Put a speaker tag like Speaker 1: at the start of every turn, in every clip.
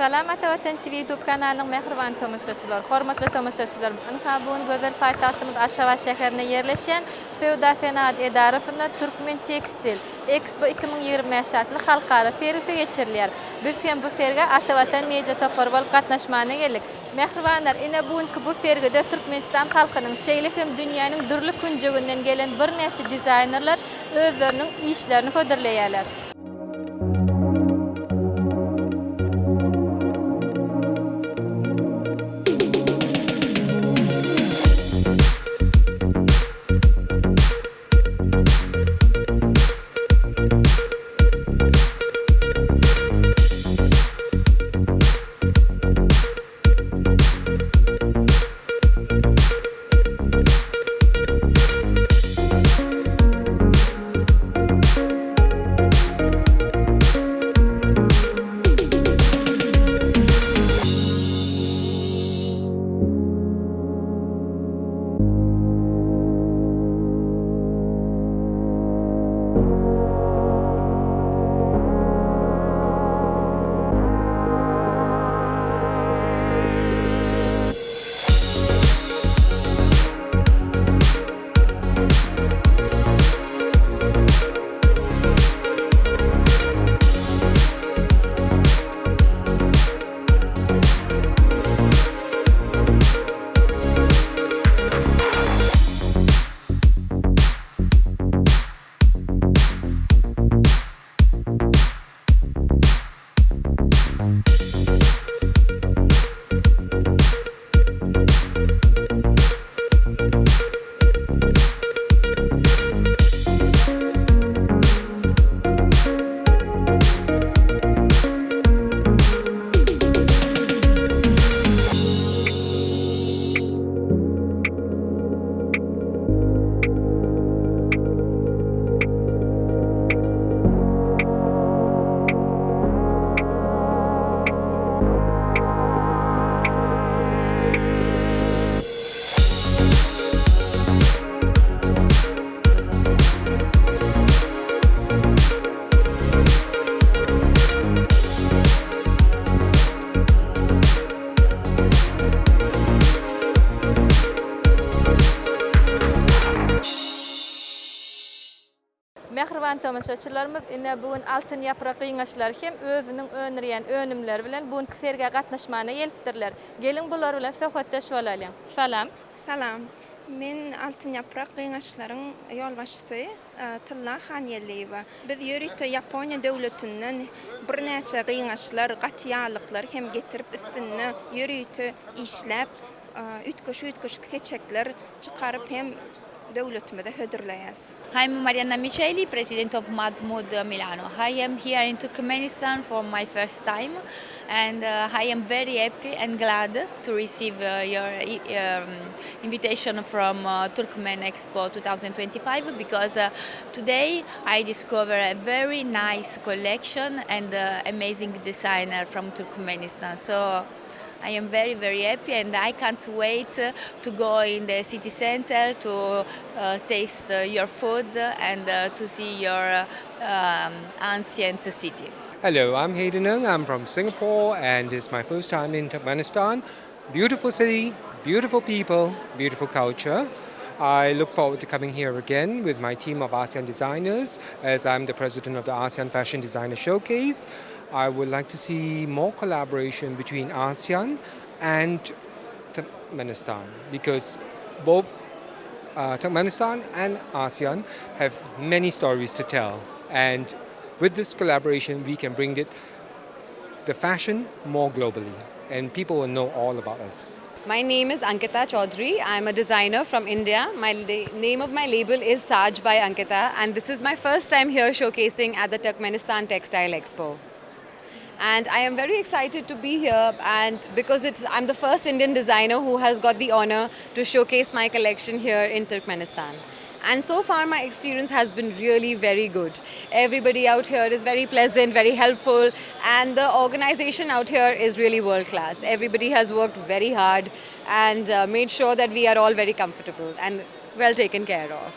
Speaker 1: Salam Ata Watan TV YouTube kanalynyň mähriban tomaşaçylary! Hormatly tomaşaçylarymyz, ynha bu gün gözel paýtagtymyz Aşgabat şäherinde ýerleşýän Söwda-senagat edarasynda Türkmen tekstil, Expo 2025 atly halkara sergisi geçirilýär. Biz hem bu sergä Ata Watan media topary bolup gatnaşmana geldik. Mähribanlar, ine bu günki bu sergide Türkmenistan halkynyň, şeýle hem dünýäniň dürli künjeginden gelen birnäçe dizaýnerler özleriniň işlerini hödürleýärler. Mähriban tomaşaçylarymyz, ine bu gün Altyn ýaprak gyňaçlary hem özüniň öndürýän önümleri bilen bu günki sergä gatnaşmana gelipdirler. Geliň bular bilen söhbetdeş bolalyň. Salam.
Speaker 2: Salam. Men Altyn ýaprak gyňaçlaryň ýolbaşçysy Tylla Hangeldiýewa. Biz ýörite Ýaponiýa döwletinden birnäçe gyňaçlar, gaty ýarlyklar hem getirip üstünde ýörite işläp, üýtgeşik-üýtgeşik seçekler çykaryp hem döwletimize hödürleýäs.
Speaker 3: I'm Marianna Miceli, president of Madmood Milano. I am here in Turkmenistan for my first time and I am very happy and glad to receive your invitation from Turkmen Expo 2025 because today I discover a very nice collection and amazing designer from Turkmenistan. So I am very very happy and I can't wait to go in the city center to taste your food and to see your ancient city.
Speaker 4: Hello, I'm Hayden Ng. I'm from Singapore and it's my first time in Turkmenistan. Beautiful city, beautiful people, beautiful culture. I look forward to coming here again with my team of ASEAN designers as I'm the president of the ASEAN Fashion Designer Showcase. I would like to see more collaboration between ASEAN and Turkmenistan because both uh, Turkmenistan and ASEAN have many stories to tell. And with this collaboration, we can bring it, the fashion more globally and people will know all about us.
Speaker 5: My name is Ankita Chaudhary. I'm a designer from India. My name of my label is Saaj by Ankita and this is my first time here showcasing at the Turkmenistan Textile Expo. And I am very excited to be here and because it's I'm the first Indian designer who has got the honor to showcase my collection here in Turkmenistan. And so far my experience has been really very good. Everybody out here is very pleasant, very helpful and the organization out here is really world class. Everybody has worked very hard and uh, made sure that we are all very comfortable and well taken care of.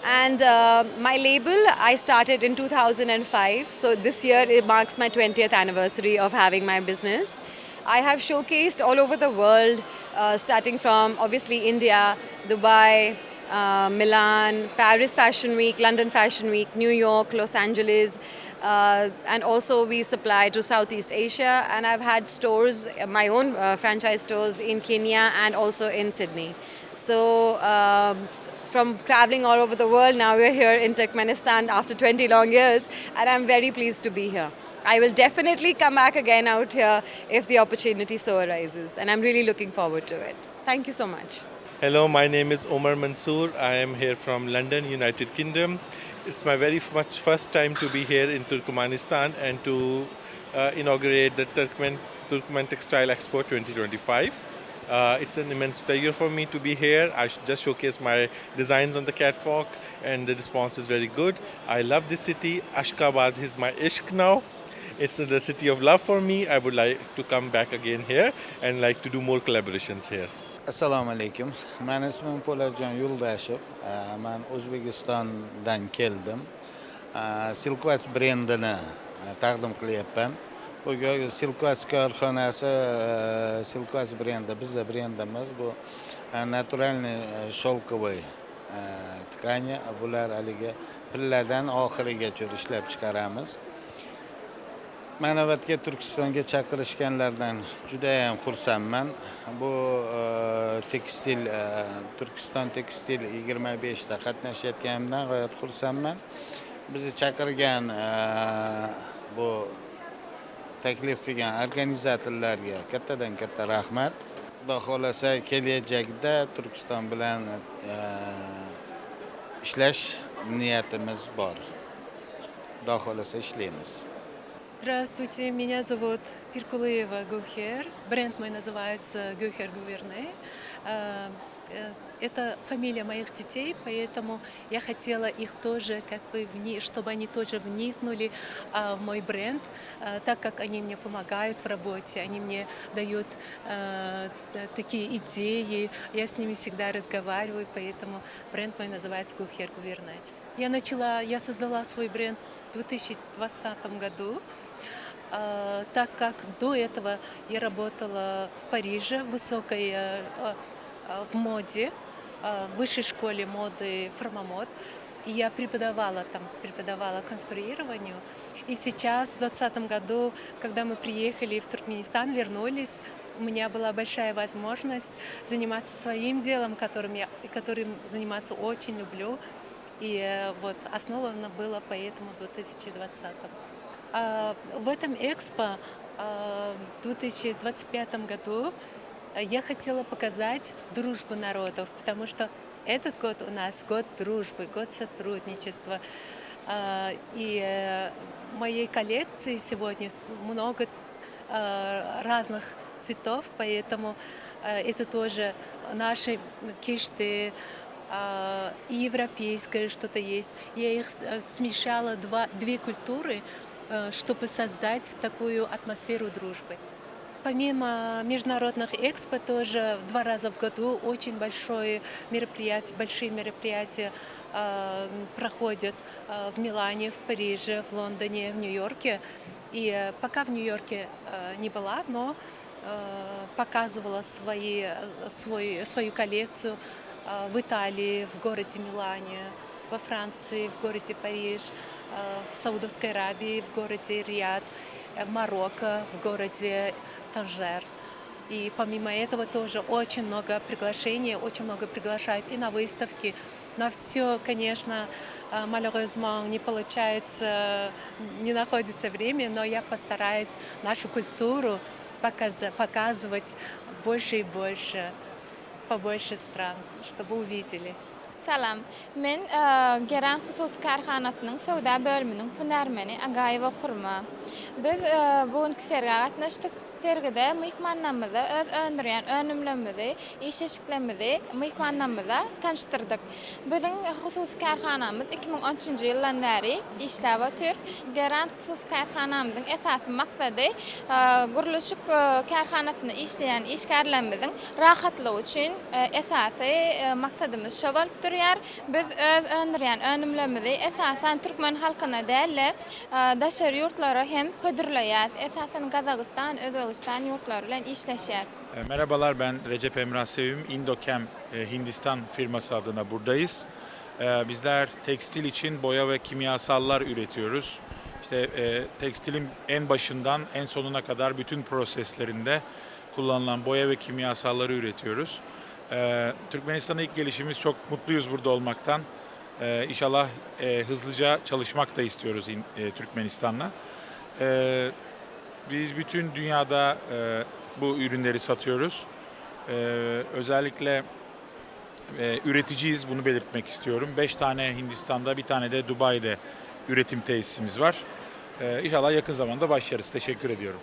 Speaker 5: And uh, my label, I started in 2005. So this year it marks my 20th anniversary of having my business. I have showcased all over the world, uh, starting from obviously India, Dubai, uh, Milan, Paris Fashion Week, London Fashion Week, New York, Los Angeles, uh, and also we supply to Southeast Asia. And I've had stores, my own uh, franchise stores in Kenya and also in Sydney. So um, from traveling all over the world, now we're here in Turkmenistan after 20 long years, and I'm very pleased to be here. I will definitely come back again out here if the opportunity so arises, and I'm really looking forward to it. Thank you so much.
Speaker 6: Hello, my name is Omar Mansoor. I am here from London, United Kingdom. It's my very much first time to be here in Turkmenistan and to uh, inaugurate the Turkmen, Turkmen Textile Expo 2025. Uh, it's an immense pleasure for me to be here. I just showcase my designs on the catwalk and the response is very good. I love this city. Ashgabat is my ishq now. It's the city of love for me. I would like to come back again here and like to do more collaborations here.
Speaker 7: Assalomu alaykum. Mani ismim Po'latjon Yo'ldashev. Man O'zbekistondan keldim. Silkvats brendini taqdim qilyapman. Bu Silkvats korxonasi, Silkvats brendi bizni brendimiz. Bu натуральный шелковый ткани. Bular haligi pilladan oxirigacha ishlab chiqaramiz. Mana bu Turkistonga chaqirishganlaridan judayam xursandman. Bu tekstil Turkiston tekstil 25 ta qatnashayotganimdan g'oyat xursandman. Bizni chaqirgan bu taklif qilgan organizatorlarga kattadan katta rahmat. Xudo xohlasa kelajakda Turkiston bilan ishlash niyatimiz bor. Xudo xohlasa ishlaymiz.
Speaker 8: Здравствуйте, меня зовут Пиркулыева Гухер. Бренд мой называется Гухер Гуверне. Э, Это фамилия моих детей, поэтому я хотела их тоже, как бы, вни, чтобы они тоже вникнули в мой бренд, так как они мне помогают в работе, они мне дают такие идеи, я с ними всегда разговариваю, поэтому бренд мой называется Гухер Гуверне. Я начала, я создала свой бренд в 2020 году, так как до этого я работала в Париже в высокой э, э, в моде, в высшей школе моды Формамод. И я преподавала там, преподавала конструированию. И сейчас, в 2020 году, когда мы приехали в Туркменистан, вернулись, у меня была большая возможность заниматься своим делом, которым я, которым заниматься очень люблю. И э, вот основано было поэтому в 2020. В этом экспо в 2025 году я хотела показать дружбу народов, потому что этот год у нас год дружбы, год сотрудничества. И э, в моей коллекции сегодня много разных цветов, поэтому э, это тоже наши keşte, и европейское что-то есть. Я их смешала два, две культуры, э, чтобы создать такую атмосферу дружбы. Помимо международных экспо тоже два раза в году очень большое мероприятие, большие мероприятия э, проходят э, в Милане, в Париже, в Лондоне, в Нью-Йорке. И э, пока в Нью-Йорке э, не была, но э, показывала свои, свой, свою коллекцию э, в Италии, в городе Милане, во Франции, в городе Париж, э, в Саудовской Аравии, в городе Риад, в Марокко, в городе Танжер. И помимо этого тоже очень много приглашений, очень много приглашают и на выставки. На все, конечно, malheureusement не получается, не находится время, но я постараюсь нашу культуру показывать больше и больше, побольше стран, чтобы увидели.
Speaker 1: Salam. Men Geran hususy kärhanasynyň söwda bölüminiň hünärmeni Agaýewa Hurma. Biz bu günki sergä gatnaşdyk. Sergide myhmanlarymyza öz öndürýän önümlerimizi, iş eşiklerimizi myhmanlarymyza tanyşdyrdyk. Biziň hususy kärhanamyz 2013-nji ýyldan bäri işläp otyr. Geran hususy kärhanamyzyň esasy maksady gurluşyk kärhanasynda işleýän işgärlerimiziň rahatlygy üçin esasy maksadymyz şo bolup durýar.
Speaker 2: durýar. Biz öz öndürýän önümlerimizi esasan türkmen halkyna däl-de, daşary ýurtlara hem hödürleýäs. Esasan Gazagystan, Özbegistan ýurtlary bilen işleşýäs.
Speaker 9: Merhabalar ben Recep Emrah Sevim Indokem Hindistan firması adına buradayız. Bizler tekstil için boya ve kimyasallar üretiyoruz. İşte tekstilin en başından en sonuna kadar bütün proseslerinde kullanılan boya ve kimyasalları üretiyoruz. Türkmenistan'a ilk gelişimiz çok mutluyuz burada olmaktan. İnşallah hızlıca çalışmak da istiyoruz Türkmenistan'la. Biz bütün dünyada bu ürünleri satıyoruz. Özellikle üreticiyiz bunu belirtmek istiyorum. 5 tane Hindistan'da bir tane de Dubai'de üretim tesisimiz var. İnşallah yakın zamanda başlarız. Teşekkür ediyorum.